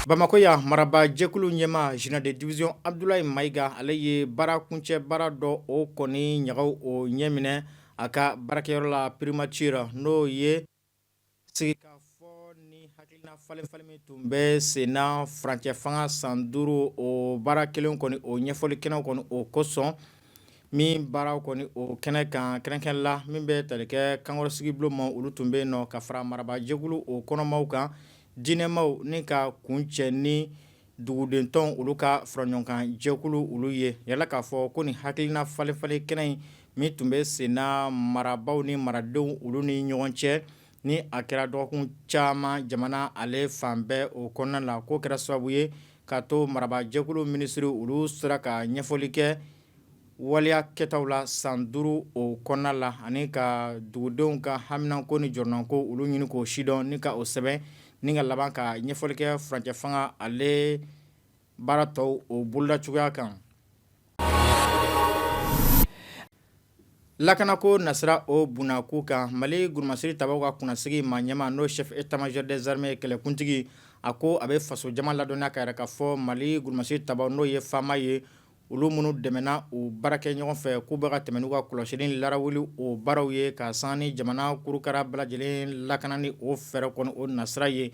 Bamakɔ yan, marabaajɛkulu ɲɛmaa général de division Abdoulaye Maïga, ale ye baara kuncɛ baara dɔ o kɔni ɲagaw o ɲɛminɛ a ka baarakɛyɔrɔ la primature, n'o ye sigikafɔ ni hakilina falen falen min tun bɛ senna furancɛ fanga san 5 o baara kelen kɔni o ɲɛfɔli kɛnɛ kɔni o kosɔn, min baaraw kɔni o kɛnɛ kan kɛrɛnkɛrɛn la min bɛ tali kɛ kankɔrɔsigibulon ma, olu tun bɛ yen nɔ ka fara marabaajɛkulu o kɔnɔmaw kan, diinɛmaw ni ka kuncɛ ni dugudentɔn olu ka faraɲɔgɔnkan jɛkulu olu ye. Yala k'a fɔ ko nin hakilina falen falen kɛnɛ in min tun bɛ senna marabaaw ni maradenw olu ni ɲɔgɔn cɛ, ni a kɛra dɔgɔkun caman jamana ale fan bɛɛ o kɔnɔna la, k'o kɛra sababu ye ka to marabaajɛkulu minisiri olu sera ka ɲɛfɔli kɛ waleya kɛtaw la san 5 o kɔnɔna la, ani ka dugudenw ka haminanko ni jɔrɔnanko olu ɲini k'o sidɔn ni ka o sɛbɛn, ni ka laban ka ɲɛfɔli kɛ furancɛ fanga ale baara tɔw o boloda cogoya kan. Lakanako nasira o bunakun kan, Mali golomasiri tabaw ka kunnasigi maa ɲɛmaa, n'o chef état-major des armées kɛlɛkuntigi, a ko a bɛ fasojama ladɔnniya ka yira k'a fɔ Mali golomasiri tabaw, n'o ye FAMa ye, olu minnu dɛmɛna u baarakɛ ɲɔgɔn fɛ, k'u bɛ ka tɛmɛ n'u ka kɔlɔsili ni larawuli o baaraw ye ka sanga ni jamana kurukara bɛɛ lajɛlen lakanani o fɛɛrɛ kɔni o nasira ye,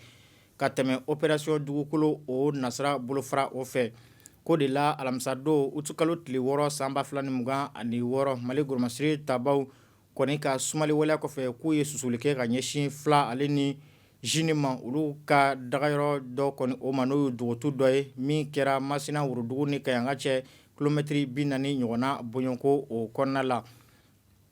ka tɛmɛ opération dugukolo o nasira bolofara o fɛ. K'o de la alamisadon utikalo tile 6 san 2026, Mali golomasiri tabaw kɔni ka sumali waleya kɔfɛ, k'u ye susuli kɛ ka ɲɛsin FLA ale ni JNIM ma, olu ka dagayɔrɔ dɔ kɔni o ma, n'o ye dogotu dɔ ye min kɛra Masina worodugu ni Kaɲaka cɛ kilomɛtiri 40 ɲɔgɔnna bɔɲɔgɔnko o kɔnɔna la.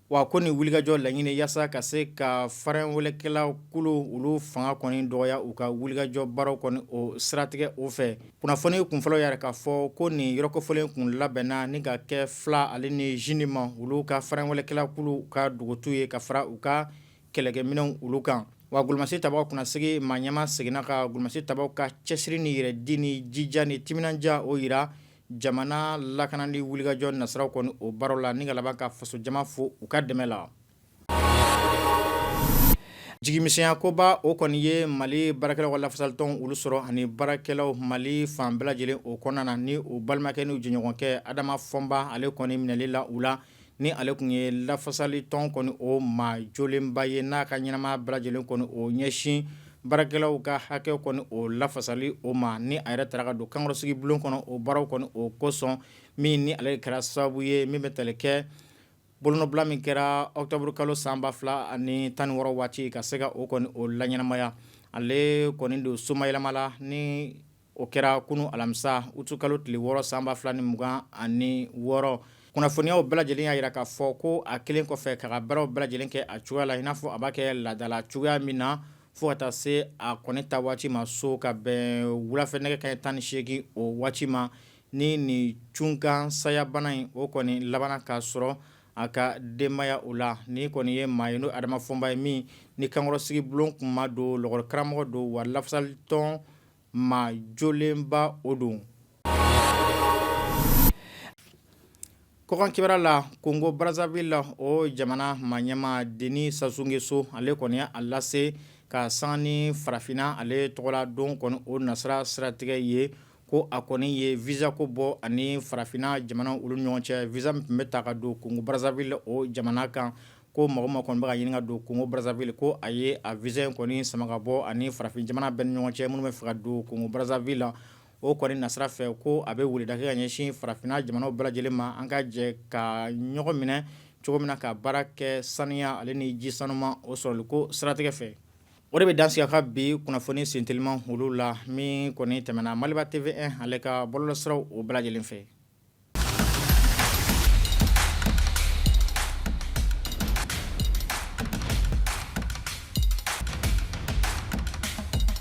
Wa ko nin wulikajɔ laɲini yaasa ka se ka faranwelekɛla kulu olu fanga kɔni dɔgɔya u ka wulikajɔ baaraw kɔni o siratigɛ o fɛ. Kunnafoni kunfɔlɔ y'a yira k'a fɔ ko nin yɔrɔ kofɔlen kun labɛnna ni ka kɛ FLA ale ni JNIM olu ka faranwelekɛla kulu ka dogotu ye ka fara u ka kɛlɛkɛminɛnw olu kan. Wa golomasiri tabaw kunnasigi maa ɲɛmaa seginna ka golomasiri tabaw ka cɛsiri ni yɛrɛdi ni jija ni timinandiya o yira jamana lakanani wulikajɔ nasiraw kɔni o baaraw la, ni ka laban ka fasojama fo u ka dɛmɛ la. Jigimisɛnya koba o kɔni ye Mali baarakɛlaw ka lafasalitɔn olu sɔrɔ ani baarakɛlaw Mali fan bɛɛ lajɛlen o kɔnɔna na, ni u balimakɛ n'u jɛɲɔgɔnkɛ Adama Fɔnba ale kɔni minɛli la u la, ni ale tun ye lafasalitɔn kɔni o maa jolenba ye, n'a ka ɲɛnamaya bɛɛ lajɛlen kɔni o ɲɛsin baarakɛlaw ka hakɛ kɔni o lafasali o ma, ni a yɛrɛ taara ka don kankɔrɔsigi bulon kɔnɔ o baaraw kɔni o kosɔn, min ni ale kɛra sababu ye min bɛ tali kɛ bolonɔbila min kɛra octobre kalo san 2016 waati ka se ka o kɔni o laɲɛnamaya. Ale kɔni don somayɛlɛma la ni o kɛra kunun alamisa utikalo tile 6 san 2026. Kunnafoniyaw bɛɛ lajɛlen y'a jira k'a fɔ ko a kelen kɔfɛ k'a ka baaraw bɛɛ lajɛlen kɛ a cogoya la i n'a fɔ a b'a kɛ laadala cogoya min na, fo ka taa se a kɔni ta waati ma so ka bɛn wulafɛ nɛgɛ kanɲɛ 18 o waati ma, ni nin cunkan sayabana in o kɔni labanna k'a sɔrɔ a ka denbaya o la. Ni kɔni ye maa ye n'o Adama Fɔnba ye, min ni kankɔrɔsigi bulon kunmaa don, lɔgɔlikaramɔgɔ don, wa lafasalitɔn maa jolenba o don. Kɔkan kibaruya la, Congo Brazzaville o jamana maa ɲɛmaa Denis Sassou Nguesso, ale kɔni y'a lase ka sanga ni farafinna ale tɔgɔla don kɔni o nasira siratigɛ ye, ko a kɔni ye visa ko bɔ ani farafinna jamana olu ɲɔgɔn cɛ, visa min tun bɛ ta ka don Congo Brazzaville o jamana kan, ko mɔgɔ ma kɔni bɛ ka ɲini ka don Congo Brazzaville, ko a ye a visa in kɔni sama ka bɔ ani farafin jamana bɛɛ ni ɲɔgɔn cɛ minnu bɛ fɛ ka don Congo Brazzaville la o kɔni nasira fɛ, ko a bɛ weleda kɛ ka ɲɛsin farafinna jamanaw bɛɛ lajɛlen ma, an ka jɛ ka ɲɔgɔn minɛ cogo min na ka baara kɛ saniya ale ni ji sanuma o sɔrɔli ko siratigɛ fɛ. O de bɛ dan sigi a ka bi kunnafoni senteliman olu la min kɔni tɛmɛna Maliba TV1 ale ka bɔlɔlɔsiraw o bɛɛ lajɛlen fɛ.